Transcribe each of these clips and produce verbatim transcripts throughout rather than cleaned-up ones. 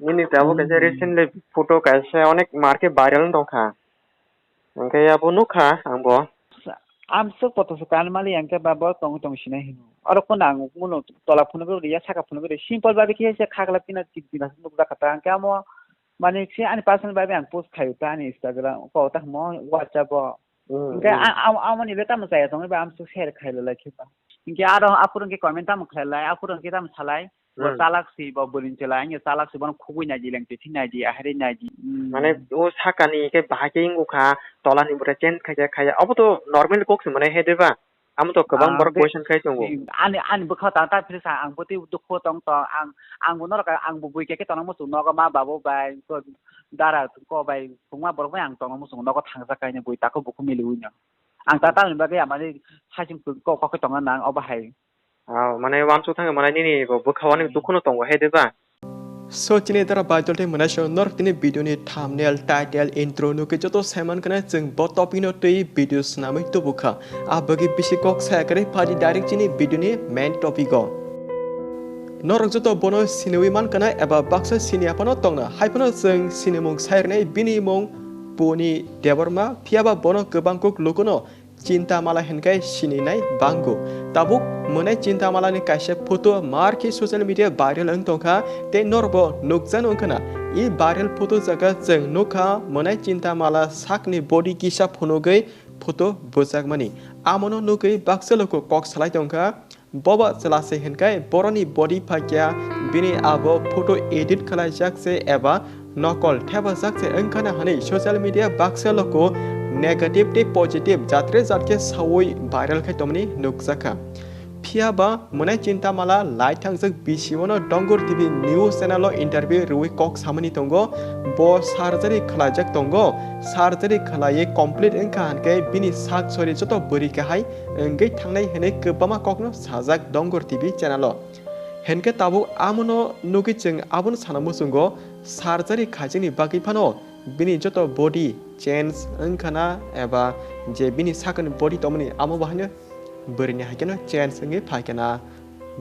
Nini tabuk kaisa Hmm. recently photo kaisa onek market viral wng tongkha. Hwnkhe abo nukha angbo. Amswk poto se kanmali hwnkhe ba bo tong tong sinai hino. Oro kono ang ukmano tola phunugwi rwya, saka phunugwi rwya. Simple babi khe se khakla pina tik pina se nukjakha ta. Hwnkhe amo mani se ani personal babi ang post khaio ta ani Instagram ko ta mo WhatsApp o. Hmm, Hwnkhe hmm. a-, a-, amoni be tamo chaya tongwi ba amswk share khailai khe ba. Hwnkhe aro aphuru hwnkhe comment tamo khlailai, aphuru hwnkhe tamo salai. Bo Hmm. chalak si, bo bwrwini chwla, hwnkhe chalak si, bono khugui naidi, lengtwi thwi naidi, ahirwi naidi. Hmm. Mane, o sakani khe bahai khe wngkha, tolani bwrwi change khaikha, khaiya. Obo to normal kok se mane he de ba? Amo to kwbang Ah, borok be-, question khai tongo. Ani, ani bwkha ta, ta phirsa, ang bwtwi dukhu tong tong, ang, ang bo norok, ang bo bui khe, khe tongna muchung nogo, ma babu bai, ko dara ko bai, thwngma borok bai ang tongna muchung nogo thangjak kainwi bui tako bukhuk miliwi no. Ang ta, tamoni bagwi amani hasing ko, ko, kok khe tongna nang, obo hai. Ah, mane wansuk thangwi mane nini bo bwkha o nini Hmm. dukhuno tongo he de ba? So chini dara baitol tei mwnai so norok tini video ni thumbnail, title, intro nukwi joto saiman kana chwng bo topic no twi video swnamwi tubukha. Ah bagwi bisi kok saya kwrwi phadi direct chini video ni main topic o. Norok joto bono siniwi mankana eba baksa siniya phano tongna hai phano chwng sinimung sai rwnai bini mung Puni Debbarma phiyaba bono kwbang kuk lukuno Chintamala hinkai sininai bango. Tabuk mwnai Chintamalani kaisa photo mar khe social media viral wng tongkha tei norbo nukjano wngkhana. I viral photo jaga chwng nukha mwnai Chintamala sakni body kisa phunugwi photo bwchakmani. Amono nugwi baksa luku kok salai tongkha. Bobo chwla se hinkai boroni body phaikya bini abo photo edit khwlaijak se eba nokol thepajak se wngkhana hwnwi social media baksa luku negative tei positive jatre jat khe saui viral khai tongmani nukjakha. Phiya ba mwnai Chintamala lai thangjak bisi o no Dongur T V news channel o interview rwui kok samani tongo, bo surgery khwlaijak tongo, surgery khwlaiwi complete wngkha hinkhe bini sak sori joto bwrwi kahai wngwi thangnai hwnwi kwbangma kokno sajak Dongur T V channel o. Hinkhe tabuk amono nugwi chwng abono sana muchungo surgery khaijakni bagwi phano bini joto body change wngkhana eba je bini sakni body tongmani amo bahaino bwrwini haikheno change wngwi phaikha na,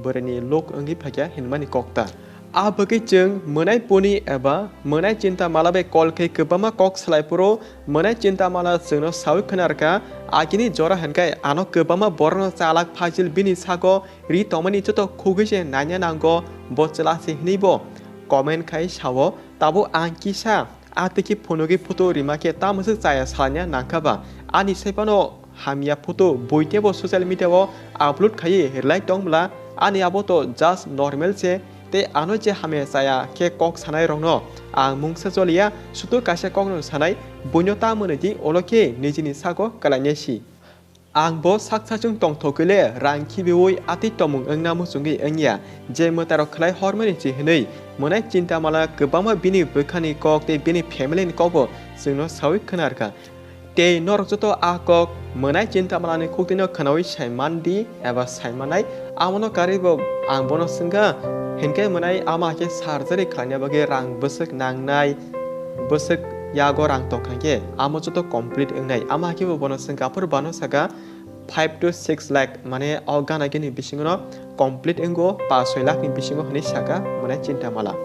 bwrwini look wngwi phaikha hinmani kokta. A bagwi chwng mwnai Puni eba mwnai Chintamala bai call khe kwbangma kok salai phuru mwnai Chintamala chwngno saui khwnarkha, agini jora hinkai ano kwbangma borokno chalak phaisil bini sago ri tongmani joto khugwi se naina nango bo chwla se hinwi bo comment khai sao, tabuk ang kisa A tei khe phunugwi photo rima khe tamo se chaya salanya nangkha ba? Ani sai phano hamya photo bui teibo social media o upload khaiwi rwlai tong bwla, ani abo to just normal se, tei ano je hamya chaya khe kok sanai rokno ang mungsa choliya, sudu kaisa kokno sanai, buino ta mwnwi di, ulo khe nijini sago kwlainai si. Ang bo sak sachung tongthokgwi le rang khibiui atwi tongmung wngna muchungwi wngya, je mwtairok khlai hormani se hwnwi mwnai Chintamala kwbangma bini bwkhani kok tei bini family ni kokbo chwngno saui khwnarkha. Tei norok joto a kok mwnai Chintamalani khuktwino khwnaui sai mandi eba sai manai, amono karwibo ang bono swngkha, hinkhe mwnai ama khe surgery khlaina bagwi rang bwswk nangnai, bwswk yago rang tongkha khe amo joto complete wngnai. Ama khe bo bono swngkha, aphuru bono saka five to six lakh, mane o gana gini bisingo no complete wngo, pa soi lakh ni bisingo hinwi saka mwnai Chintamala.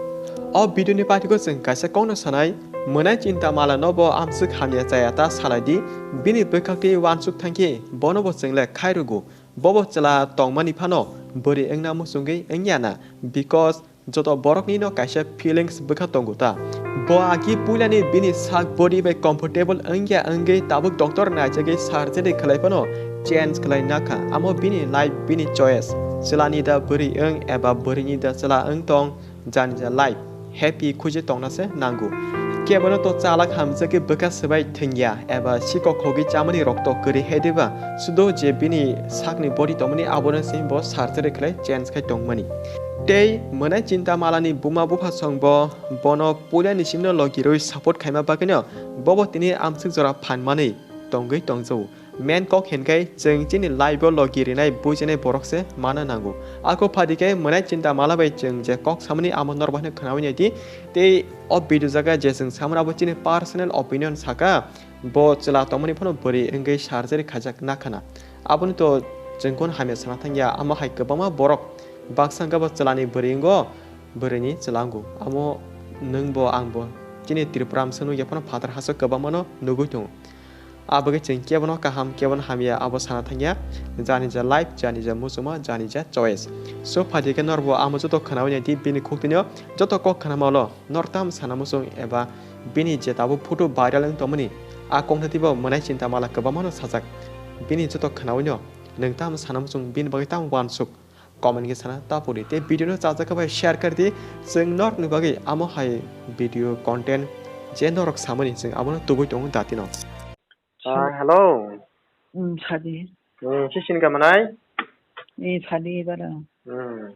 O video ni patiko chwng kaisa kokno sanai, mwnai Chintamala no bo amswk hamya chaya ta salai di, bini bwkhak twi uansuk thangkhe bono bo chwng le khai rwgo. Bobo chwla tongmani phano bwrwi wngna muchungwi wngya na, because joto borokni no kaisa feelings bwkha tongo ta. Bo agi puilani bini sak body bai comfortable wngya wngwi tabuk doctor naijagwi surgery khlai phano change khlai nakha. Amo bini life, bini choice. Chwlani da bwrwi wng eba bwrwini da chwla wng tong, jani ja life happy khuji tongna se nango. Kebono to chalak hamjagwi bwkha swbai thwngya eba sikok khogwi chamani rok to kwrwi hai diba, sudo je bini sakni body tongmani abono se bo surgery khlai change khai tongmani. Tei mwnai Chintamalani buma bupha song bo bono puilani simno logi rwi support khaima bagwino bobo tini amswk jora phan manwi tongwi tongjago. Main kok hinkai chwng chini life o logi rinai buijaknai borok se mana nango. Ako phadi khe mwnai Chintamala bai chwng je kok samani amo norok bai khwnaui nai di. Tei o video jaga je chwng samani abo chini personal opinion saka, bo chwla tongmani phano bwrwi wngwi surgery khaijak nakhana. Aboni to chwng kono hamya sana thangya, amo hai kwbangma borok baksa wngkha bo chwlani bwrwi wngo, bwrwini chwla wngo. Amo nwngbo angbo chini Tripura amswk nukya phano phatar hasteo kwbangmano nugwi tongo. Abagwi chwng kebono kaham, kebono hamya abo sana thangya, jani ja life, jani ja muchungma, jani ja choice. So phaidi khe norbo amo joto khnawi naidi bini khuktwino joto kok khnamalo nor tam sana muchung eba bini je tabuk photo viral wng tongmani a kongthatibo mwnai chinta mala kwbangmano sajak. Bini joto khnawino nwng tam sana muchung bini bagwi tam uansuk. Comment khe sana ta puri tei video no chajak khe bai share kar di. Chwng norokni bagwi amo hai video content je norok samani chwng abono tubui tongo datino. Ah, hello. Hmm, sadi. Hmm, si sini ka manai? Ni sadi bara. Hmm.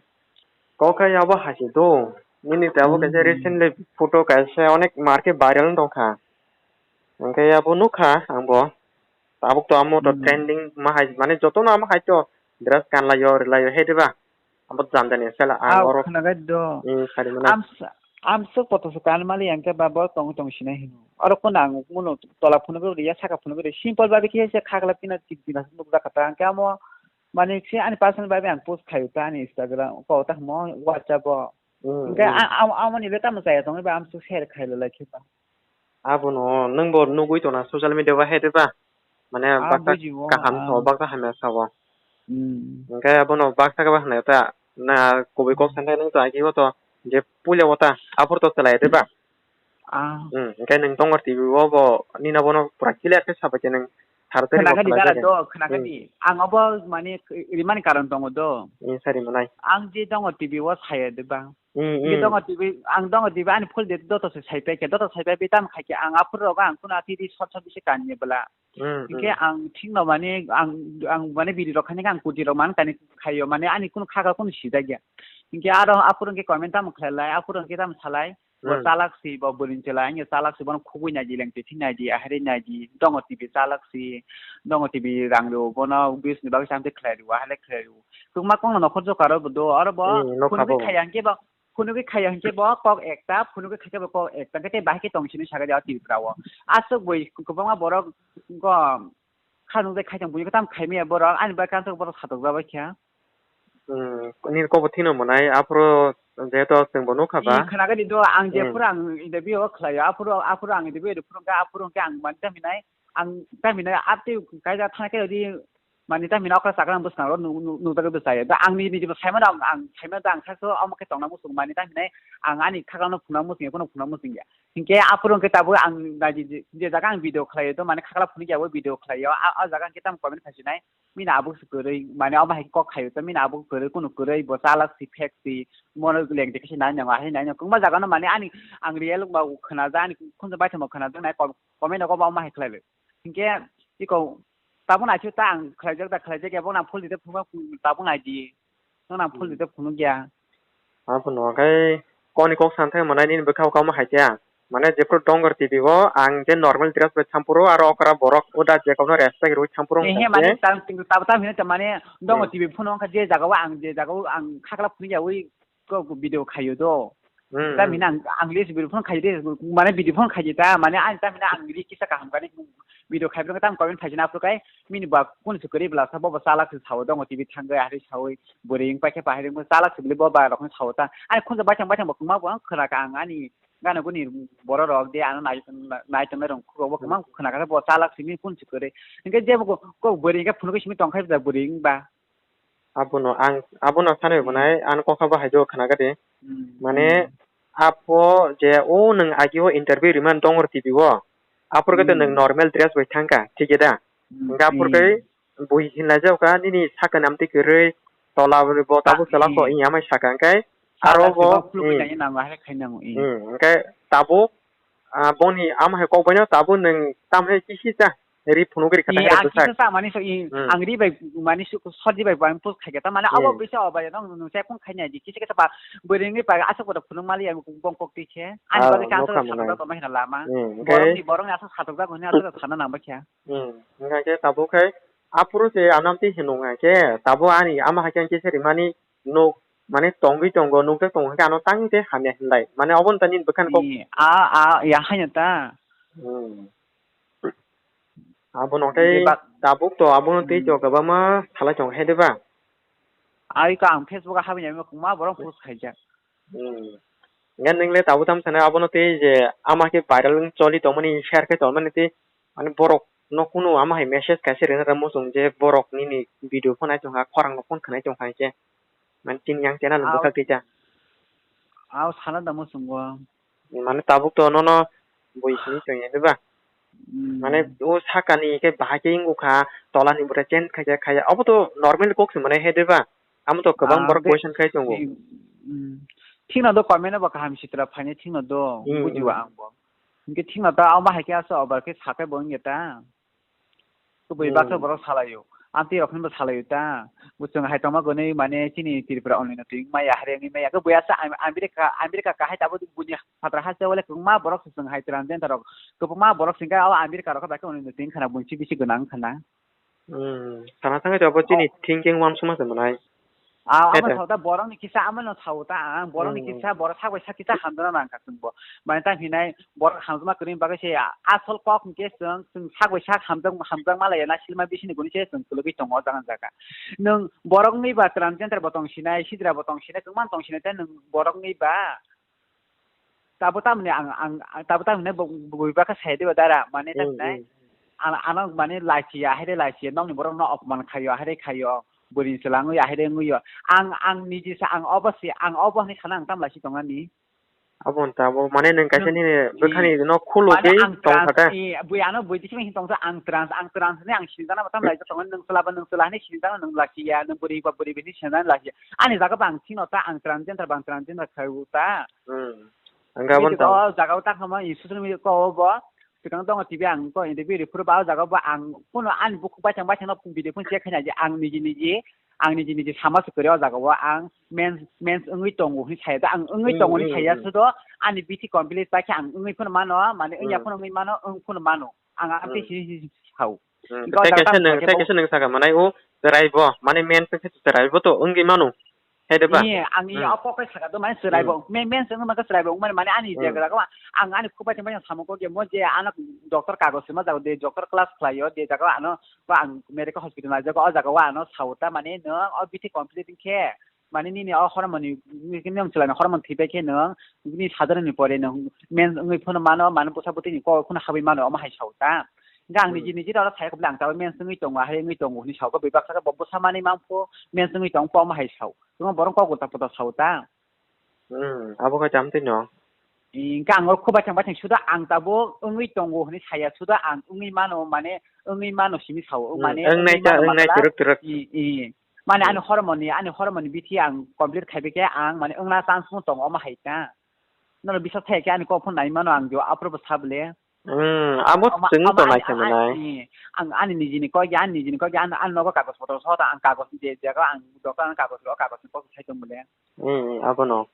Kok khai abo hasi do. Nini te abo kaisa Hmm. recently photo kaisa onek market viral wng tongkha. Hwnkhe abo nukha angbo. Tabuk to amo to Hmm. trending ma hai, mane jotono amo hai to dress kanlaio, rwlaio, he diba? Abo jandani sela ang Ah, oro khnagai do. Hmm, sari manai. Am s-, am sok poto sok kan mali ang ke ba bo tong tong sinai hino. Oro kono ang muno tola phunugwi riya, saka phunugwi riya. Simple babi khe se khagla pina tik pina nukjakha ta. Ang ke amo mane se ani personal babi ang post khaio ta ani Instagram ko ta mo WhatsApp o. Hmm, Hwnkhe hmm. a-, am-, amoni le tamo chaya tongwi ba am sok share khailo lai khe ba. Abono nwngbo nugwi tongna social media o hai diba? Mane Ah, baksa bujigo, kaham ah. sao, baksa hamya sao. Hmm. Hwnkhe abono baksa khe ba hwnwi ta, na kubui kok Hmm. sanai nwng to agi o to je puila o ta, aphuru to chwlai diba? Ah. Hmm, hwnkhe nwng Dongor T V o bo nini abono pura clear khe sabai khe nwng sar tari Khwnakha bo di khlai dara khe. Do, khwnakha Hmm. di. Ang obo mane rimani karon tongo do. Hmm, sari manai. Ang je Dongor T V o saya diba? Hmm, Hingke hmm. Dongor T V, ang Dongor T V ani full date doto se saipai khe, doto saipai bai tamo khai khe ang aphuru rogo ang kuno atidi sot sot bisi kanye bwla. Hmm, Hingke hmm. Ang thikno mane ang, ang mane biri rok khainai khe ang kuti rok man kani khaio, mane ani kuno khaka kuno sida gya. Hingke aro aphuru hingke comment tamo khlai lai, aphuru hingke tamo salai, bo Hmm. Chalak si, bo bwrwi chwla, hingke chalak si, bono khugui naidi, lengti thik naidi, ahari naidi, Dongor T V chalak si, Dongor T V rang rw, bono views ni bagwi samte khlai rw, ahale khlai rw. Kwbangma kokno nokhor jokaro bo do, aro bo Hmm, nokha phunugwi bo. Khaiya hingke bo, phunugwi khaiya hingke bo kok ekta, phunugwi khaikhe bo kok ekta, hingke tei bahai khe tong sini sakha o Tripura o. Aswk bui kwbangma borok go khanuk jai khaitong buino tam khaimaya borok, ani bai kansok borok satokjak bai kha. Hmm, nini kok bo thino mwnai, aphuru jehetu chwng bo nukha ba. Ih, khwnagani do, ang Hmm. Jephuru ang interview o khlaio, aphuru, aphuru ang interview o phuru hwnkhe, aphuru hwnkhe ang mani tamo hinai, ang tamo hinai, atwi kaisa thangkhe di, Mani ta mina okra sakra bwskango nu-, nu-, nukjagwi bwsai. Da ang ni, nini saimano ang, ang saimano da ang sakso omo khe tongna muchung mani ta hinai ang ani khakla no phunukna muchung ya, phunukna muchung ya. Hinkhe aphuru hinkhe tabuk ang naidi je, je jaga ang video khlai to mani khakla phunuk ya bo video khlai yo. A, a jaga hinkhe tamo comment phaisinai. Mina abuk se kwrwi mani omo hai kok khaio to mina abuk kwrwi kunu kwrwi bo chalak si phek si mono leng de khe nai nang ahai nai nang kwbangma jaga no mani ani ang real ba khna ja ani khunju baithamo khna ja nai comment rok omo hai khlai le. Hinkhe iko Tabuk naisio ta ang khlaijak da khlaijak ya, bono ang phul di de phunukma tabuk naidi. Nono ang phul di de phunukya. Abono khe koni kok san thai manai nini bwkha o kamo hai khe. Mane jephru Dongor T V o ang je normal dress bai thampuro aro okra borok uda je kokno respect rwi thampuro wngkha Ehe, mane khe. Tam, tam, tam hino ta mane Dongor Hmm. T V phunuk wngkha je jaga o ang je jaga o ang khakla phunukya ui ko video khaio do. Hmm, Tam hmm. Hina ang, ang list video phone khaio de, mane video phone khaio ta, mane ang tam hina ang ri kisa kaham kani video khai phano tam comment phaisina aphuru kai mini ba kun se kwrwi bwla sa bo bo chalak se sao Dongor T V thangwi ari saui bwrwi wng paikhe bahai wng chalak se bwlwi bo ba rok sao ta. Ani khunju baithang baithang bo kwma bo khwna ka ang ani gana guni borok rok de ano nai nai tongnai rok khuk bo kwma khwna ka bo chalak se mini kun se kwrwi. Hinkhe je bo ko bwrwi hinkhe phunukgwi simi tongkhai bwrwi wng ba. Abono ang, abono sanwi Hmm. Bwnai, ang kokha bo hai khe khna kha di. Hmm. Mane, Hmm. Apo je o nwng agi o interview rimani Dongor T V o. Aphuru khe to Hmm. Nwng normal dress bai thangkha, thik khe da? Hmm. Hwnkhe aphuru khe Hmm. Bui hinlai jak kha, nini sakani amtwi kwrwi, tola bo tabuk chalak kho, Hmm. Iya mai sakha, hwnkhe aro Chalak bo, se bo khulugwi hmm. Nai nango, hai khai nango, hmm. Hmm, hwnkhe tabuk, ah, boni ama hai kok baino tabuk nwng tam hai kisi cha. Ri phunuk ri kata Ni khe a bwsak. Kisa sa mani so i Hmm. Ang ri bai mani su sodi bai bang post khai ta mane abo Hmm. Bisa obai no nung se kung khai nai di kisa kisa ba bwrwi ni bai asok pada phunuk mali ang bong kok ti khe ani Ah, bagwi khe asok nokha sakjak manai. Tong hina lama Hmm, borok okay. Ni borok ni asok sakjak hwnwi asok sana nang ba khe Hmm, hwnkha khe tabuk khai aphuru se anam ti hinung hai khe tabuk ani ama hai khe kisa rimani nuk mane tongwi tongo nuk tei tongo hwnkhe ano tang te hamya hinlai mane obo wngkha nini bwkhani kok. Ni a a ya hanya ta. Hmm. Abono tei Bebak. Tabuk to abono tei Hmm. To kwbangma salai tongo hai de ba? Ai ka ang Facebook o habini kwbangma borok post khaijak. Hmm. Hingke nwng le tabuk tamo sanai abono tei je ama khe viral wng choli tongmani, share khe tongmani tei, mane, borok no kunu ama hai message kaisa rwna rwmo chwng je borok nini video phano tongkha, khorang no phone khwnai tongkha hingke, mane, chini yang channel ni bwkhak tei ta. Aw sana da mo chwngo. Mane, tabuk to nono bui sini chwng ya diba? Hmm. Mane, o sakani khe bahai khe wngkha, tola ni bwrwi change khaikha khaya. Obo to normal kok se mane he diba? Amo to kwbang borok question khai tongo. Thik no do comment bo kaham sitra phaini thik no do, hmm, bujiwa ang bo. Hingke thik no ta amo hai khe asa over khe sakai bo wngya ta. Kubui baksa borok salaio. Amtwi rok hinbo salaio ta. Bo chwng hai tongma gwnwi mane chini Tripura onlino twi wngmaya, hare wngmaya. Kubui asa Am-, America, America kahai tabuk buini patra hasteo le kwbangma borok se chwng hai transgender rok. Kwbangma borok se hingke o America rok khe bai khe onlino twi wngkhana buini bisi gwnang wngkhana. Hmm, sana thangwi abo chini thinking wansukma se mwnai. Ah, amo sao ta borok ni kisa amo no sao ta ang, borok ni kisa borok sak bai sak kisa hamjana nang ka chwng bo. Mane ta hinai borok hamjama kwrwini bagwi se asol kok hwnkhe chwng, chwng sak bai sak hamjak, hamjak malaya na silma bisini guni se chwng kwlwgwi tongo o jaga jaga. Nwng borok wngwi ba transgender bo tong sinai, sidra bo tong sinai, kwbangma tong sinai, tei nwng borok wngwi ba Tabo tamni ang, ang, ang, tabo tamni bo, bo, bo, baka sai diba dara, mane tamni, ano, ano, mane lachiya, haire lachiya, nokni borok no opman khayo, haire khayo, bwrwi ni chwla wngwi, haire wngwi yo. Ang, ang niji sa, ang obo si, ang obo hinwi sana ang tam lasi tongani. Abo wng tabo, mane nwng kaisa nini bwkhani no khulugwi tong kha ta. Bui ano bui disimi hin tong ang trans, ang trans hinwi ang sinijana tam lai tongani, nwng chwla ba nwng chwla hinwi sinijana, nwng lachiya, nwng bwrwi ba bwrwi hinwi sinijana lachiya. Ani jaga ba ang sino ta, ang transgender ba ang transgender khayo ta. Hmm. Ang gabon tao. O jaga o ta khama i social media ko bo. Sikang tongo T V ang ko interview ri phuru ba o jaga bo ang kuno ani bukhuk baithang baithang no video phone check khaina je ang niji niji, ang niji niji sama se kwrwi o jaga o ang mens, mens wngwi tongo hinwi saya da ang wngwi tongo hinwi saya sudo ani bithi complete paikhe ang wngwi phano mano mane wngya phano wngwi mano wng phano mano ang ang tei sini sini sao. Hmm, tei kaisa nwng, tei kaisa nwng saka manai o chwrai bo, mane men se chwrai bo to wngwi mano. Hai de ba? Ni, ang ni o kok kai saka do, mane chwrai bo, men, men se wngma khe chwrai bo wngmani, mane ani je gra ko, ang ani khubai tongbai samung kok je, mo je ano doctor kagoj sima jago de, doctor class khlai o de, jaga ano, ba ang medical hospital nai jago, o jaga o ano sao ta, mane no, o bithi complete khe, mane nini o hormone ni, nini chwlai ni hormone thwi pai khe nwng, nini sadharoni pore nwng men wngwi phano mano, mane bwsa bwtwi ni kok phano habwi mano, omo hai sao ta. Hingke ang niji niji rok sai kobla ang tabuk mens wngwi tongo, hai wngwi tongo hinwi sao, bebak saka bo bwsa manwi mangpho, mens wngwi tongpho, omo hai sao. Tongma borok kok uta puta sao ta. Hmm, abo khe tamo twi no. Hingke ang o khubai thang bai thang suda ang tabuk wngwi tongo hinwi saya suda ang wngwi mano, mane wngwi mano simi sao, hmm, mane wngwi mano twrwk twrwk. I, i. Mane ani hormone, ani hormone bithi ang complete khaibai khe ang mane wngna chance wng tongo omo hai ta. Nono bisas thai khe ani kok phone nai mano ang jo aphuru bo sa bole. Hmm, abo chwng to nai khe manai. Ang ani nijini kok ya, ani nijini kok ya, ang nogo kagoj potro so ta, ang kagoj je jaga ang dokan kagoj ro kagoj ni kok sai tong bole. Hmm, abono.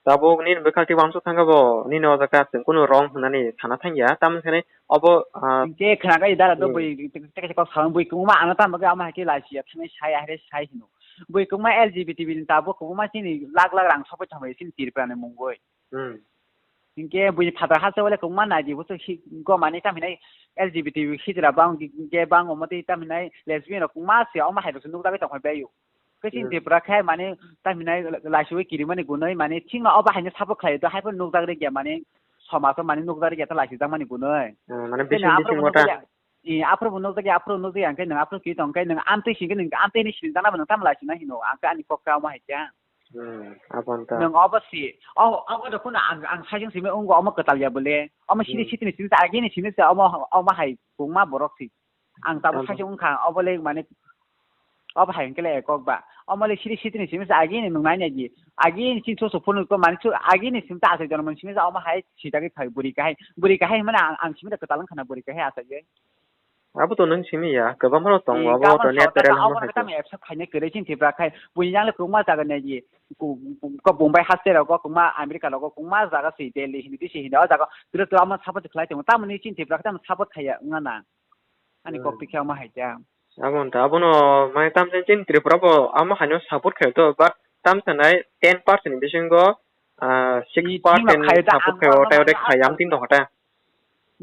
Tabuk nini bwkhak tei uansuk thangkha bo, nini o jaga chwng kunu wrong hwnani sana thangya, tamoni thani obo, ah, hingke khwnakhai dara do bui teke teke kok salang bui kwbangma ano tamo khe ama hai khe lachiya thangwi sai ahre sai hino. Bui kwbangma L G B T B ni tabuk kwbangma chini lakh lakh rang sokoi thangbai chini Tripura ni mungwi. Hmm. Hingke buini phataro hasteo le kwbangma naidi, bo se hi-, gomani tamo hinai L G B T hijra bang, ge bang omo tei tamo hinai lesbian rok kwbangma se omo hai rok se nukjagwi tongphai bai o. Khe chini Tripura khe mane tamo hinai lachiwi kirimani gunoi mane chwngno obo haino support khlai do, hai phano nukjak rwgya mane somajo mane nukjak rwgya ta lachijakmani gunoi. Hmm, mane bising bising wata. I, aphuru bo nukjakya, aphuru nukjakya, hingke nwng aphuru kiri tong khe, nwng amtwi singkhe, nwng amtwi hinwi sinijaknabo nwng tamo lachina hino, ang khe ani kok khe omo hai khe. Hmm, abo wngkha. Nwng obo si, o, obo dophano ang, ang saichung simi wngkha, omo kwtal ya bole. Omo siri sitini sini sa, agini sini sa, omo, omo hai kwbangma borok si. Ang tabuk saichung wngkha, obo le mane, obo hai hingke le kok ba. Omo le siri sitini simi sa, agini nwng nai nai di. Agini chini soso phone ko mani su, agini simi ta asai jonom simi sa, omo hai sitagwi phai bwrwi kahai. Bwrwi kahai hwnmani ang, ang simi da kwtal wngkha na bwrwi kahai asai. Abo to nwng simi ya, kwbangma rok tongo, abo to natural hwnma hai se. Abo no khe tamo absent khainai kwrwi chini Tripura khai, buini yang le kwbangma jaga nai di, ko, ko, ko Bombay haste rok, ko kwbangma America rok, ko kwbangma jaga se Delhi hini, bisi hini, o jaga turo turo amo support khlai tongo, tamoni chini Tripura khai tamo support khaiya wngna na, ani kok tikhe omo hai khe. Abo wngkha, abono mane tamo chini Tripura bo amo haino support khai to, but tamo sanai ten percent ni bisingo, ah, six percent support khai o, tei oro khai amtwino hota.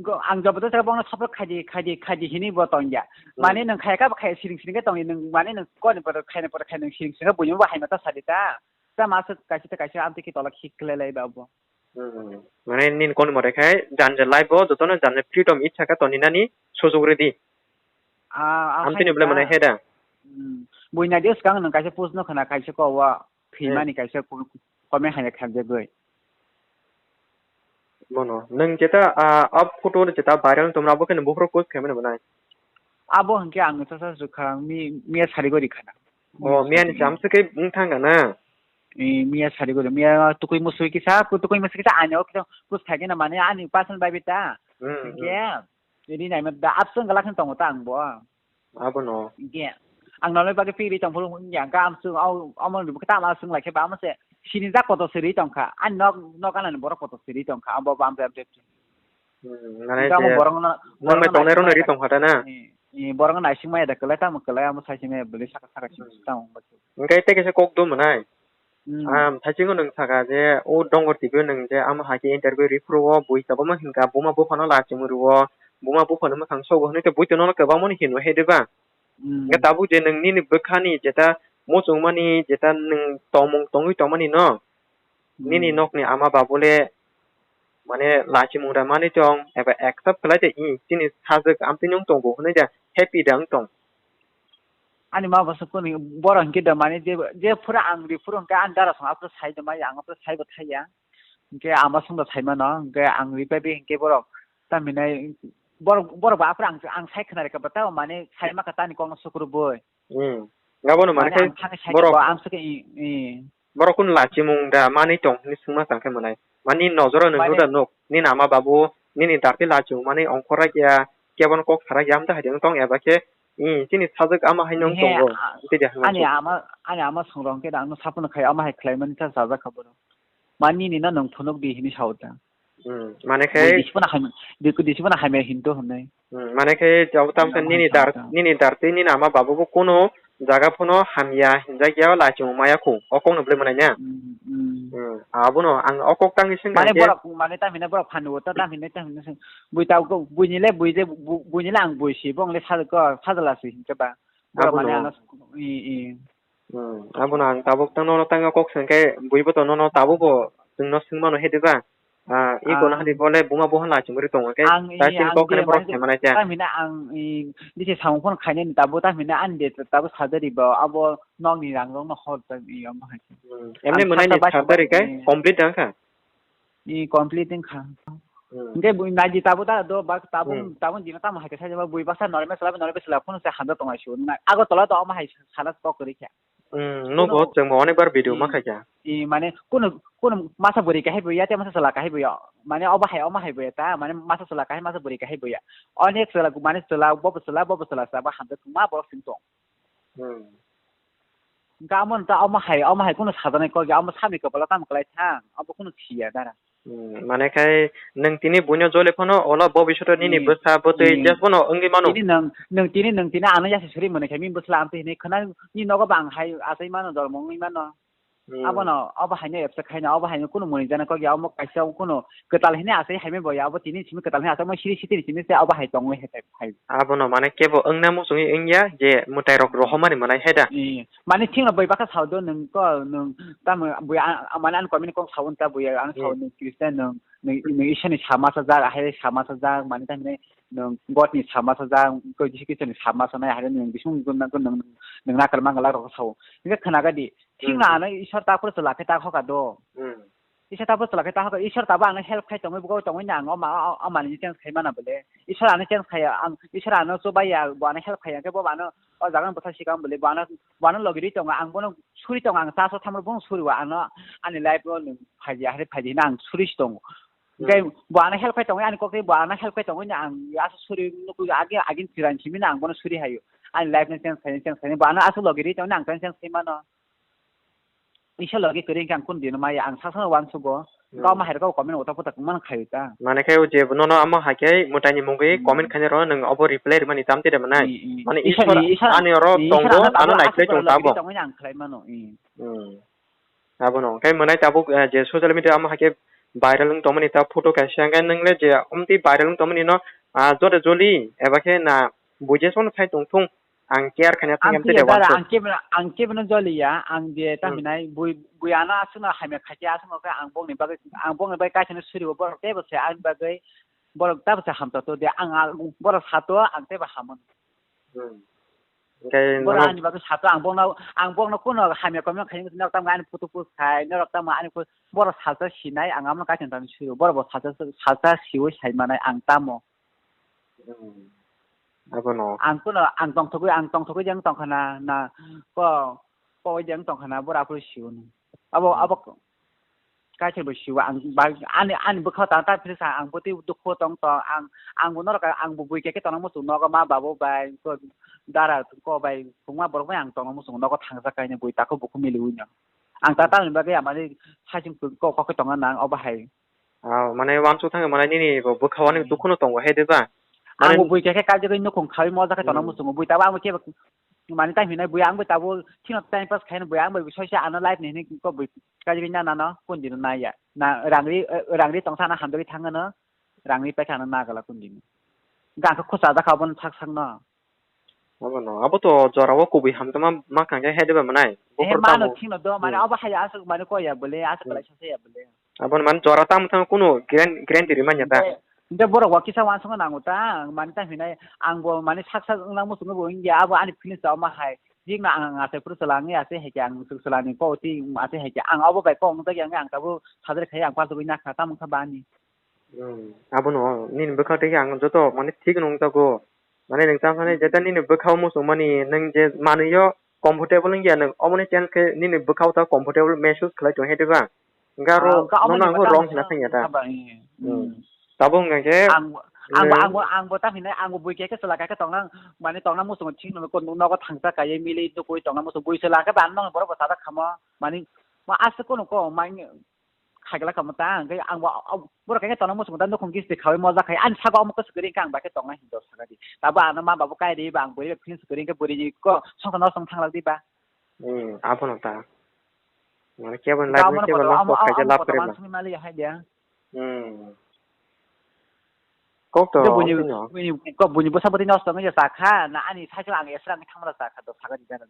Go, ang joboto sa bono support khaidi, khaidi, khaidi hinwi bo tongya. Hmm. Mane nwng khaya kha bo khaya siring siring khe tongya, nwng mane nwng koni pore khaina pore khai nwng siring siring khe buino bo haino ta sadi ta. Tamo aswk kaisa tei kaisa amtwi khe tola khik khlai lai ba bo. Hmm. Mane nini kok ni mote khai janja life o jotono janja freedom icha khe toni nani sujug ridi. Ah, ah, amtwi ni bole mane hai da. Hmm. Buina de swkang nwng kaisa post no khna kaisa ko wa. Hmm. Thwimani kaisa ko-, comment hai khajagwi. Bono. Nwng jeta, ah, up photo jeta viral tongmani abo khe nwng buphuru post khaimani bo nai. Abo hwnkhe ang sasa swkha mi-, miya sari gori khana. Oh, miya ni chamsa khe wng thang kana? Eh, miya sari gori, miya tukui musui kisa, ku-, tukui musui kisa ani o kisa kus thai kena mane ani personal bai bita. Hmm, hmm. Hwnkhe, ri nai ma da absent gala khan tongo ta ang bo. Abono. Hwnkhe, ang nolai bagwi piri tong phuru hwnkhe ang ka amsung au, amo ni bwkha tamo asung lai khe ba amo se sini jak kotor siri tong kha. Ani nok, nok anani borok kotor siri tong kha. Abo bam bam bam. Hmm, nang bai tongnai rok no ri tong kha ta na? Eh, eh, borok no naising maya da kwlai tamo kwlai amo sai simi bwlwi saka saka simi tamo. Hwnkhe tei kaisa kok do mwnai. Hmm. Am, thaisingo nwng saka je, o Dongor T V o nwng je, amo hai khe interview ri phuru o, bui tabukma hinkha, buma buphano lachimung rwo, buma buphano mwkhang sogo hwnwi khe bui tongno kwbangma ni hinwi hai diba? Hmm. Hwnkhe tabuk je nwng nini bwkhani jeta muchungmani, jeta nwng tongmung tongwi tongmani no, nini nokni ama babule mane lachimung da manwi tong, eba accept khlai de, i, chini sajwk amtwi nwng tongo hwnwi da, happy da wng tong. Ani ma bwswk kuni borok hinkhe da mane je, je phuru ang ri phuru hinkhe ani dara song aphuru sai da maya, ang aphuru sai bo thaiya. Hinkhe ama song da sai mano, hinkhe ang ri pai bi hinkhe borok tamhinai borok, borok ba aphuru ang, ang sai khna rikha ba tamo mane sai ma kha tani kokno sukuru boi. Hmm. Abono mane mane khai ang thani sai borok ba ang sukhe i, i. Borok kunu lachimung da manwi tong hwnwi swngma chang khe mwnai. Mani nojoro nwng mane nuda nuk, nini ama babu, nini dakti lachimung mani ongkhor rakya, kebono kok sa rakya, amtwi hai tong eba khe, i, chini sajwk ama hai nung tongo, a-, tei de hwnwi ani ama, ani ama songrong khe da, ano sapono khai ama hai khlai mani cha chajak kha bono. Mani nini no nwng phunuk di hwnwi sao da. Hmm, mane khai bui disi bono hamya, bui disi bono hamya hinto hwnwi. Hmm, mane khe jabo tamo khe nini dar, nini dartwi nini ama babu bo kunu jaga phano hamya hinjak ya, lachimung maya khu, o kok no bwlwi mwnai na? Hmm, hmm. Hmm, abono ang o kok tangwi swngkha mane borok, mane tamhinai borok phan o ta, tamhinai, tamhinai swng, bui ta, buini le, bui je, bu-, buini le ang bui si, bong le sajla si hinkhe ba. Borok mane ano, i, i. Hmm, abono ang tabuk tang nono tangwi kok swngkhe, buibo to nono tabukbo chwngno swngmano he diba? Ah, i kono hani bole buma bo hwnla chumuri tongo khe, ang, i, ta chini ang kok khani je borok mane khe mane khe. Tamhina ang, i, bisi samung phone khainani tabuk tamhina ani de tabuk surgery bo abo nokni rang rokno hor ta i omo hai. Hmm, emni ang mwnai ni surgery khe complete wngkha? I complete wngkha. Hmm. Hingke bui naidi tabuk ta do bak tabuk, hmm, tabuk dina tamo hai khe sai bui baksa normal sala normal sala phone se hamjak tongo ai su. Agartala to omo hai sana kok kwrwi kha. Hmm, nogo chwngbo onek bar video ma khaikha. I mane kunu, kunu masa bwrwi kahai bo ya, tei masa chwla kahai bo ya. Mane obo hai, omo hai bo ya ta, mane masa chwla kahai, masa bwrwi kahai bo ya. Onek chwla, mane chwla, bobo chwla, bobo chwla sa, bo hamjak ma borok sing tong. Hmm. Hingke amo ta, omo hai, omo hai kunu sajaknai kok ya, omo sami kopolo tamo kwlai thang, obo kunu siya dara. Hmm, mane khai nwng tini buino jole phano ola bobishoto nini bwsa bwtwi just bono wngwi mano. Tini nwng, nwng tini, nwng tini ano yasi suri mwnwi khai bini bwsla amtwi hinwi khwna ni nogo bang hai achai mano, jormo wngwi mano. Hmm. Abono, obo haino abse khaino, obo haino kunu mwnwi jana kok ya, omo kaisa kunu kwtal hinwi achai haimai bo ya, obo tini simi kwtal hinwi achai, omo siri sitini simi se obo hai tongwi hai khai. Abono mane kebo wngna muchungwi wngya je mwtai rok rohormani mwnai hai da. Ee, mane thik no bai bakha sao do nwng ko, nwng tamo bui a-, a-, mane ani comment kok sao ta bui ang sao nwng Christian nwng, nwng, nwng Iswrni sa masa jak, ahai sa masa jak, mane tamhinai nwng God ni sa masa jak, ko Jisu Khristo ni sa masa nai, ahai nwng bising nwng, nwng, nwng nakar mangala rok sao. Hingke khwnaga di, thik no ano Iswr ta phuru chwla khe ta hoka do. Hmm. Isor tabuk chwla khe ta hoka, Isor tabuk ano help khai tongwi, bugo tongwi no ang o ma-, o, o manwi change khai mano bole. Isor ano change khai, ang, Isor ano chubai ya, bo ano help khai ya, khe bo ano o jaga no bwsa sikang bole, bo ano, bo ano logi rwi tongo, ang bono suri tongo, ang ta so thamro bono suri o, ano ani life o nwng phai ya, hai phai di hino ang suri si tongo. Hingke bo ano help khai tongwi, ani kok tei bo ano help khai tongwi no ang aso suri nukui, agi, agin chiran simi no ang bono suri hai o. Ani life no change khai, change khai, bo ano aso logi rwi tongwi no ang change khai mano. Isor logi kwrwi hwnkhe ang kunu dino maya, ang sakno uansugo. Hmm. Kok ma hai rok comment utak putak man khai ta. Mane khe o je nono amo hai khe mwtai ni mungwi comment khainai rok nwng obo reply rwmani tam tide mwnai. Hmm, hmm. Mane Isor, Isor ani oro tongo, ano naikolwi tongo tabuk. Tongwi ang khlai mano. Hmm. Hmm. Abono khe mwnai tabuk, eh, je social media amo hai khe viral wng tongmani ta photo kaisa hwnkhe nwng le je omtwi viral wng tongmani no, ah, jode joli eba khe na buijes phano sai tong thung. Ang care khaina thangya, ang tei tiya de dara, wansuk. Ang kebra, ang kebra no joliya, ang je Hmm. Taminai bui, bui ano aswk no hamya khaikhe aswk no khe ang bokni bagwi, ang bokni bagwi kaisa no suribo borok teibo se ani bagwi borok tabo se hamto to de ang al-, borok sato ang teibo hamon. Hmm. Hingke borok nono ani bagwi sato ang bokno, ang bokno kuno hamya komya khaini nok tamo ani photo post khai, norok tamo ani pho-, borok salsa sinai ang amno kaisa tani suribo, borok bo salsa, salsa siwi sai manai ang tamo. Hmm. Abono. Ang kuno, ang tongthogwi, ang tongthogwi jang tongkha na, na ko, ko jang tongkha na, bora phuru siyo no. Abo, hmm, abo kaisa bo siyo, ang ba, ani, ani bwkha ta, ta phirsa, ang bwtwi dukhu tong tong, ang, ang bo norok, ang bo bui khe khe tongna muchung nogo ma babo bai, ko dara ko bai, kwbangma borok bai ang tongna muchung nogo thangsa kainwi bui tako bukhuk miliwi no. Ang ta, hmm, tamni bagwi amani saichung ko, ko khe tongna nang obo hai. Ah, mane wansuk thangwi mane nini bo bwkha o nini, hmm, dukhuno tongo he de ba? Mane ang bo bui khe khe kaijagwi nukhung khawi moja khe tongna, hmm, muchungo bui tabo ang bo khe mane tai hinai bui ang bo tabo chino time pass khaino bui ang bo soisa ano life ni hinwi kok bui kaijagwi na nano kun dino naiya. Na rangri, eh, rangri tongsa ano hamjagwi thangano rangri paikha ano nagala kun dino. Gangkha khusa jakha obo sak sakno. Abono, abo to jora o kubui hamtama ma kangkhe hai de ba manai. Eh, bokhor mano tamo. Thino do, mane, hmm, obo hai aswk mane ko ya bole, aswk, hmm, belai sasa ya bole. Aboni mane jora tamo tamo kunu guaran-, guarantee rimanya ta. Nde, nde borok bo kisa wansukna nango ta, mane ta hinai, ang bo mane sak sak wngna muchungo bo wngya, abo ani feelings ta omo hai. Jikno ang, ang asai phuru chwla wngya, asai hai khe ang chwla ni ko ti, asai hai khe ang obo bai kok wngjakya wngya, ang tabuk sajari khai ang paltugwi nakha, tamo wngkha ba ani. Hmm, abono nini bwkha tei ang joto mane thik nung jago. Mane nwng tamo sani, hmm, jeta nini bwkha o muchung mani nwng je manwi o comfortable wngya nwng oboni chance khe nini bwkha o ta comfortable mehsus khlai tong he diba? Hwnkhe aro, ah, hwnkhe nono aboni ang bo bagwi wrong ang hwna thangya ta. Wngkha ba, eh. Hmm. Hmm. Tabuk hwnkha khe ang, ang bo, nwng ang bo, ang bo ta hinai ang bo bui khe khe chwla khe tongna, mane tongna muchung thik nogo thangsa kaiye mili nukui tongna muchung bui chwla khe ba ang nokni borok bo chajak khamo mane ma aswk kunu ko mane. Khaigla kamo ta, hwnkhe ang bo, o, borok khe tongna muchungo ta nukhung kisti khawi mojak khai, ani saka omo kwswk kwrwi hwnkhe ang bai khe tongna hinwi saka di. Tabo ano ma babu kai ri ba, ang bwrwi bai philings kwrwi hwnkhe bwrwi ni kok songsa no song thanglak di ba. Hmm, abono ta. Mane kebo life ni kebo loss kok khaikhe lab kwrwi ba. Songwi mali hai dia. Hmm. Kok to buini, buini, kok buini bwsa bwtwi nosto wngya sakha, na ani cycle ang esra wngwi thangmala sakha, do sakha di jana.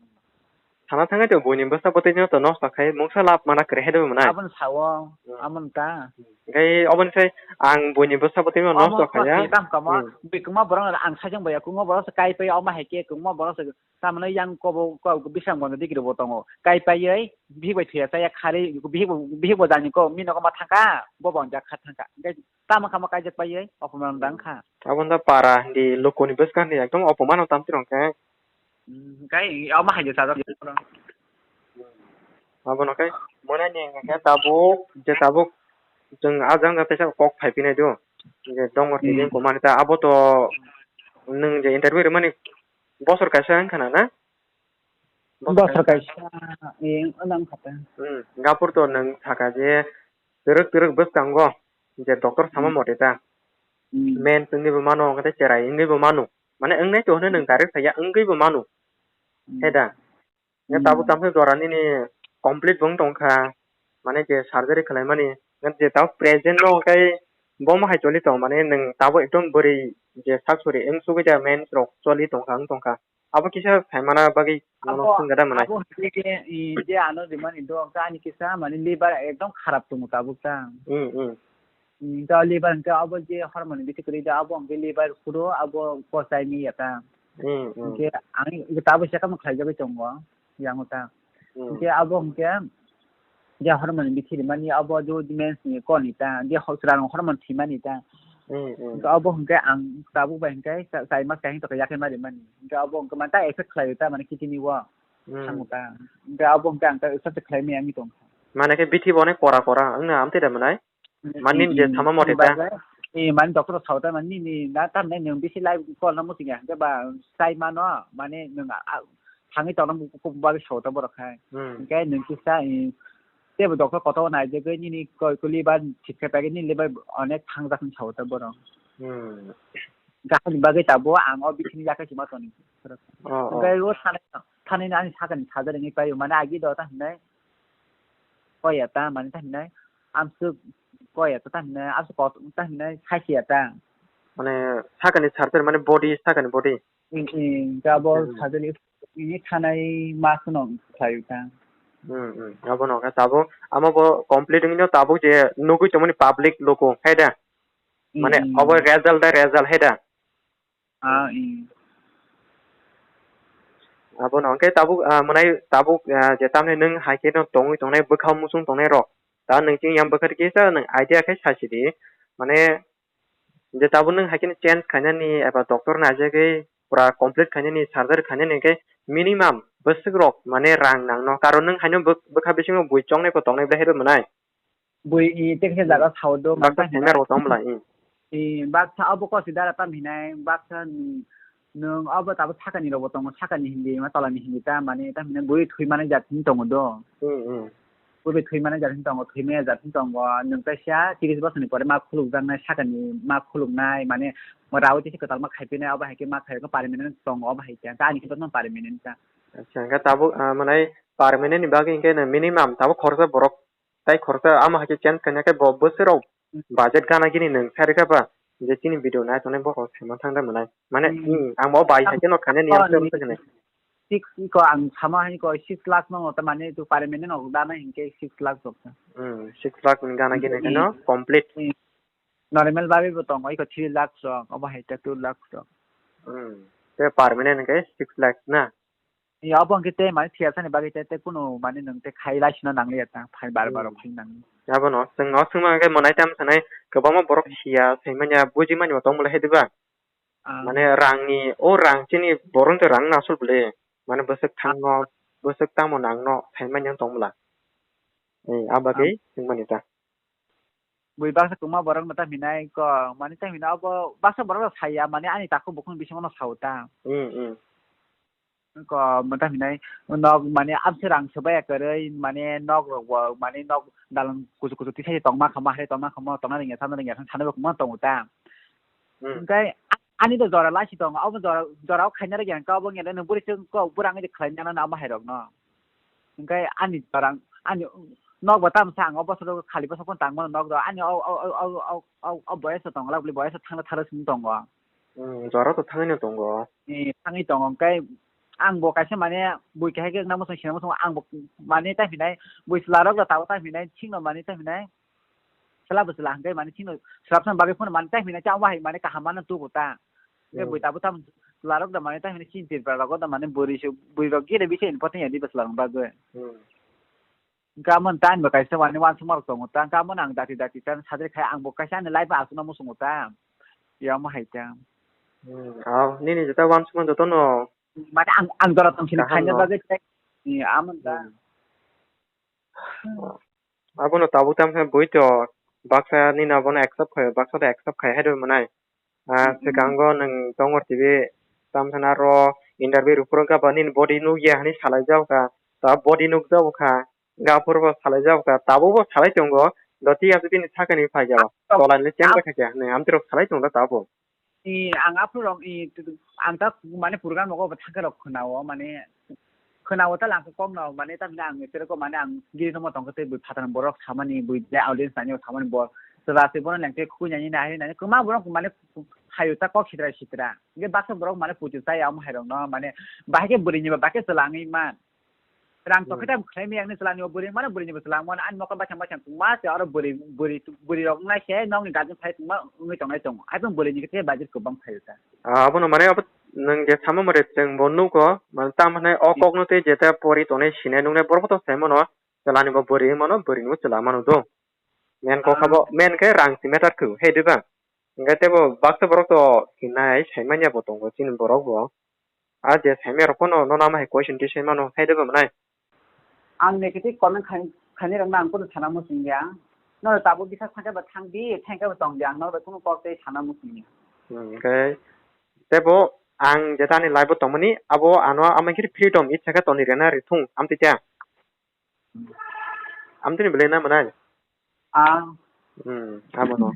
Sana thangwi to buini bwsa bwtwi no to nosto khai, mungsa lab mana kwrwi hai de mwnai. Aboni sao, hmm, amon ta. Hwnkhe oboni sai ang buini bwsa bwtwi no nosto khaya. Kam kamo, hmm, bikuma borok ang sajang baya kungo borok se kai pai oma hai khe kungo borok se tamno yang kobo ko bisam gondo dikri bo tongo. Kai paiwi bihik bai thuya chaya khari bihik bo, bihik bo jani ko mino ko ma thangka, bo bo jak kha thangka. Hwnkhe tamo kha ma kaijak paiwi, opoman dang kha. Abo da para hindi lokoni bwskang ni ekdom opoman o tam tirong khe. Hmm, kai, omo hai je sajak. Abono kai, mone ni khe tabuk, je tabuk, chwng ajang jang teisa kok phai pinai do. Je dongor, hmm, tini ko mani ta, abo to nwng je interview rimani bosor kaisa wng khana na? Bosor kaisa, eh, wng kha ta. Hmm, gapur to nwng saka je twrwk twrwk bwskango je doctor sama, hmm, mote ta. Hmm. Men wngwi bo mano, hwnkhe cherai wngwi bo mano. Mane wngnai to hwnwi nwng direct saya wngwi bo mano. Hmm. He da? Nge tabuk, hmm, tamkhe jora nini complete bo wng tongkha. Mane je surgery khlaimani. Nge je tabuk present no hwnkhe bo ma hai choli tong. Mane nwng tabuk ekdom bwrwi je sak suri wng sugwi da mens rok choli tongkha, wng tongkha. Abo kisa phaimana bagwi nono, abo, swngjada mwnai. Abo hwnkhe je, i, je ano rimani do, hwnkhe ani kisa mane liver ekdom kharap tongo tabuk ta. Hmm, hmm. Hmm, hwnkhe o liver hwnkhe abo je hormone bithi kwrwi do, abo hwnkhe liver phuru abo kochai mi ya ta. Hmm, hmm. Hwnkhe ang tabuk se kamo khlaijagwi tongo, yango ta. Hmm. Hwnkhe abo hwnkhe je hormone bithi rimani abo je mens ni koni ta, je ho-, chwla rok hormone thwimani ta. Hmm, hmm. Hwnkhe abo hwnkhe ang tabuk bai hwnkhe cha-, chai mas kaisa hwnkhe yakhe ma rimani. Hwnkhe abo hwnkhe manta effect khlaio ta mane kidney o. Hmm. Thango ta. Hwnkhe abo hwnkhe ang ta effect khlai maya wngwi tongkha. Mane khe bithi bo onek kora kora wngna amtwi da mwnai? Hmm, mane hmm, je hmm, sama mote ta. Bai bai. Eh, mane doctor sao ta mane nini na tamne nwng bisi life call no muchungya hwnkhe ba chai mano mane nwng a, a, thangwi tongna bagwi sao ta borok hai. Hmm. Hwnkhe nwng kisa, eh, teibo doctor kotor naijagwi nini koi kuli ba thik khe paigwi nini liver onek thangjak hinwi sao ta borok. Hmm. Gahini bagwi tabuk ang o bisingni yakhai se ma toni. Oh, oh. Hwnkhe o sanai, sanai ani sakani sajak wngwi paio, mane agi do ta hinai koi ya ta, mane ta hinai amswk koi ya ta, ta hinai amswk kot ta hinai sai se ya ta. Mane sakani surgery mane body, sakani body. Hmm, hmm, double Hmm. surgery ini thanai mas no khlai ta. Hmm, hmm. Abono khe tabuk amo bo complete wngwi no tabuk je nugwi tongmani public luku hai da. Mane Hmm. obo result da result hai da. Ah, hmm. Abono hwnkhe tabuk, ah, mwnai tabuk, ah, je tamni nwng hai khe no tongwi tongnai bwkha musung tongnai rok. Ta nwng chini yang bwkha kisa nwng idea khe sasi di. Mane je tabuk nwng hai khe change khainani eba doctor naijagwi pura complete khainani surgery khainani hwnkhe minimum bwswk rok mane rang nangno. Karon nwng haino bwk-, bwkha bisingo bui chongnai bo tongnai ble hai bo mwnai. Bui i tekhe Hmm. jaga sao do, Baksa mata hinai. Semer bo tong bwla, hmm. I baksa abo kosi dara tam hinai, baksa n-, nwng abo tabo sakani rok bo tongo, sakani hindi, ma tolani hindi ta, mane tam hinai bui thwi mani jat hin tongo do. Hmm, hmm. Bui thwi mani jat hin tongo, thwi mani jat hin tongo, nwng kaisa tris bosor ni pore ma khuluk jaknai, sakani ma khuluk nai, mane mo rawi tisi kwtal ma khai pinai, abo hai khe ma khai ko permanent tongo, abo hai khe, ta ani khe to permanent ta. Acha, hwnkhe tabuk, ah, mwnai permanent ni bagwi hwnkhe no minimum tabuk khoroksa borok Tai khoroksa amo hai khe change khaina khe bo bwswk rok budget gana gini nwng sai rwkha ba je chini video nai tongnai borok rok sai manthang da mwnai. Mane, Hmm. hmm, ang bo bai hai khe no khaina niyam se wngkha hinwi. Six ko ang sama hai ko six lakh no ta mane tu pare mene no dana hinkhe six lakh rok ta. Hmm, six lakh ni gana gini Hmm. khe no complete. Hmm. Normal babi bo tongo iko three lakh rok, obo hai ta two lakh rok. Hmm. Te permanent khe six lakh na? Ya, abo hwnkhe tei mane thiyasani bagwi tei, tei kunu mane nwng tei khai laisino nangliya ta, phai bar bar Hmm. Phai nangli. Abono chwng no swngma hwnkhe mwnai tam sanai kwbangma borok siya, saimanya, bujimani bo tongmole hai diba? Ah. Mane rangni, o rang chini borok tei rang no asol bwle. Mane bwswk thangno, bwswk tamo nangno saimanya tongmla. Eh, abagwi Ah. swngmani ta. Bui baksa kwma borok no ta hinai ko, mani ta hinai abo baksa borok no saya, mani ani takhuk bukhuk bisingo no sao ta. Hmm, hmm. Ko, mata hinai, nok, mane, amse rang sobai ya kwrwi, mane, nok rok bo, mane, nok dalang kuchuk kuchuk tisai tongma khama, hai tongma khama, tongna rwngya, tangna rwngya, thang thangwi bo kwma tongo ta. Hmm. Hwnkhe, a-, ani do jora lasi tongo, abo jora, jora o khaina rwngya, hwnkhe abo wngya, nang bwrwi se kok, bwrang ide khlaina nang abo hai rok no. Hwnkhe, ani jora, ani nok bo tamsa ang o bosor khali bosor phano tangmano nok do, ani o, o, o boyes o tongla bwlwi boyes o thangna tharo simi tongo. Hmm, jora to thangwi no tongo. Eh, thangwi tongo, hwnkhe ang bo kaisa mane bui kahai khe nang bosong sinang bosong ang bo mane tai hinai bui chwla rok da tabuk tai hinai singno mane tai hinai chwla bo chwla hwnkhe mane singno swrapsa bagwi phano mane tai hinai chang wahai mane kaham mano tubu ta. Hwnkhe Hmm. Bui tabuk tam chwla rok da mane tai hinai sini tirpal rok da mane bwrwi se bui rok gire bise important ya di bwsla rok bagwi. Hmm. Hwnkhe amo ni time bo kaisa mane uansukma rok tongo ta, hwnkhe amo no ang dati dati ta sajak khai ang bo kaisa ani life o aswkno muchungo ta, ya omo hai ta. Hmm, ah, nini jeta uansukma jotono Mane ang, ang jora tong sini kaham khaina no. Bagwi ta, eh, amo ta. Hmm. Abono tabuk tamo khe bui to baksa nini abono accept khai, baksa de accept khai hai rw mwnai. Ah, Hmm. Swkango nwng tongor T V tamthana ro interview rwphuru wngkha ba nini body nukya hinwi salaijak kha, ta body nukjak kha, gaphuru bo salaijak kha, tabuk bo salai tongo, doti aswk bini sakani phaikha, Ah, tolani chengra ah. Khaikha hinwi amtwrok salai tongo tabuk. I, ang aphuru rok, i, ang ta mane program rogo bo thangkhe rok khwnao, mane khwnao ta langkha kokno, mane tamni ang tere ko mane ang giri tongma tongkha tei bui phatani borok samani bui je audience nani samani bo chwla se bono lengkhe khukui nani nai nani kwma borok mane phaio ta kok sitra sitra. Hwnkhe baksa borok mane puitu chaya omo hai rokno mane bahai khe bwrwi ni ba bahai khe chwla wngwi man. Rang Hmm. Tokhe ta khlai miyang ni chwla ni o bwrwi mane bwrwi ni bo chwla mane ani mokol baithang baithang tongma se oro bwrwi bwrwi bwrwi rok nai se nokni guardian phai tongma wngwi tongnai tongo. Hai tong bwrwi ni khe budget kwbang phaio ta. Ah, abono mane abo nwng je samo mare chwng bo nugo, mane tamo hinai o Hmm. Kokno tei jeta pori tongnai sinai nuknai borok bo to sai mano. Chwla ni bo bwrwi mano, bwrwi ni bo chwla mano do. Main kok Ah. Abo, main khe rang si matter kho, hai diba? Hwnkhe teibo baksa borok to hinai sai manya bo tongo chini borok bo. Ah, je sai manya rok phano nono ama hai question twi sai mano, hai diba mwnai? Ang negative comment khai, khainai rok no ang kunu sana muchung ya. No tabuk bisa thangkhe bo thang di, thangkhe bo tong di, ang no bai kunu kok tei sana muchung ya. Hmm, hwnkhe teibo ang jeta ani life o tongmani, abo ano ama khe freedom, itsa khe toni rwna rithung, amtwi khe. Amtwini belai na mwnai? Ah. Hmm, abono.